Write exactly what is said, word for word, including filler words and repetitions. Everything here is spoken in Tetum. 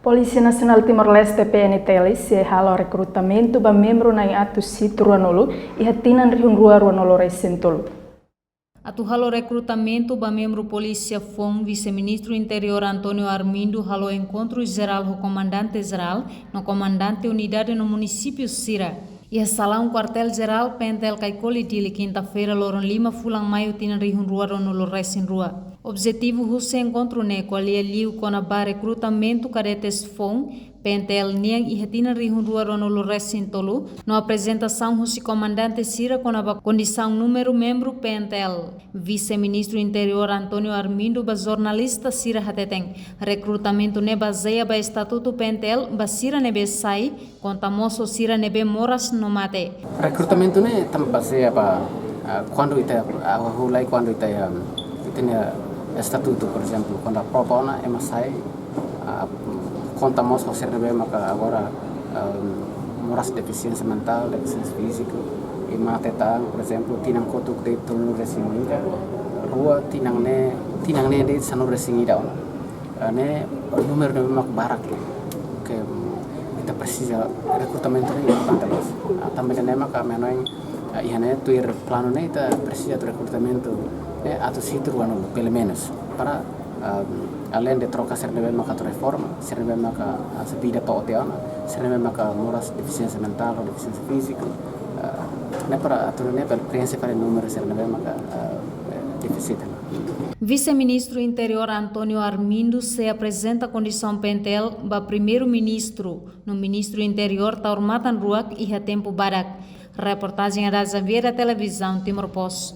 Polísia Nasionál Timor-Leste, P N T L, sei halo rekrutamentu ba membru na'in atus hitu ruanulu iha tinan rihun rua ruanulu resin tolu. Atu halo rekrutamentu ba membru polísia foun, Vise-Ministru Interiór António Armindo halo enkontru jerál ho komandante jerál no komandante unidade no munisípiu sira iha salaun kuartél jerál P N T L Caicoli, Dili, kinta-feira, loron lima fulan maiu tinan rihun rua ruanulu resin rua. Objetivu husi enkontru ne'e ko'alia liu kona-ba rekrutamentu kadetes foun P N T L nian iha tinan rihun rua ruanulu resin tolu, no aprezentasaun husi komandante sira kona-ba kondisaun númeru membru P N T L. Vise-Ministru Interiór António Armindo ba jornalista sira hateten, rekrutamentu ne'e bazeia ba estatutu P N T L ba sira ne'ebé sai, konta mós ho sira ne'ebé moras no mate. Rekrutamentu ne'e tanba bazeia ba, ah, kuandu ita, ah, hahú lai kuandu ita, ah, ita-nia estatutu, por ezemplu, kuandu aprova ona, ema sai, ah, konta mós ho sira ne'ebé maka agora, ah, moras defisiénsia mentál, defisiénsia fíziku, i mate tan, por ezemplu, tinan kotuk de'it tolunulu resin ida, rua tinan ne'e, tinan ne'e de'it sanulu resin ida ona. Ah, ne'e númeru ne'ebé mak barak. Oke, mm, ita presiza rekrutamentu ne'e importante loos. Ah, tanba ne'e maka ami hanoin, ah, iha ne'e tuir planu ne'e ita presiza atu rekrutamentu ne'e atus hitu ruanulu, pelumenus. Para, ah, aleinde troka sira ne'ebé maka atu reforma, sira ne'ebé maka, ah, se vida to'o tiha ona, sira ne'ebé maka moras defisiénsia mentál ou defisiénsia fíziku, ah, ne'e para atu ne'e bele preenxe fali númeru sira ne'ebé maka, ah, eh, defisita. Vise-Ministru Interiór António Armindo sei aprezenta kondisaun P N T L ba Primeiru-Ministru no Ministru Interiór Taur Matan Ruak iha tempu badak. Reportajen Ada Xavier, Televizaun Timor Post.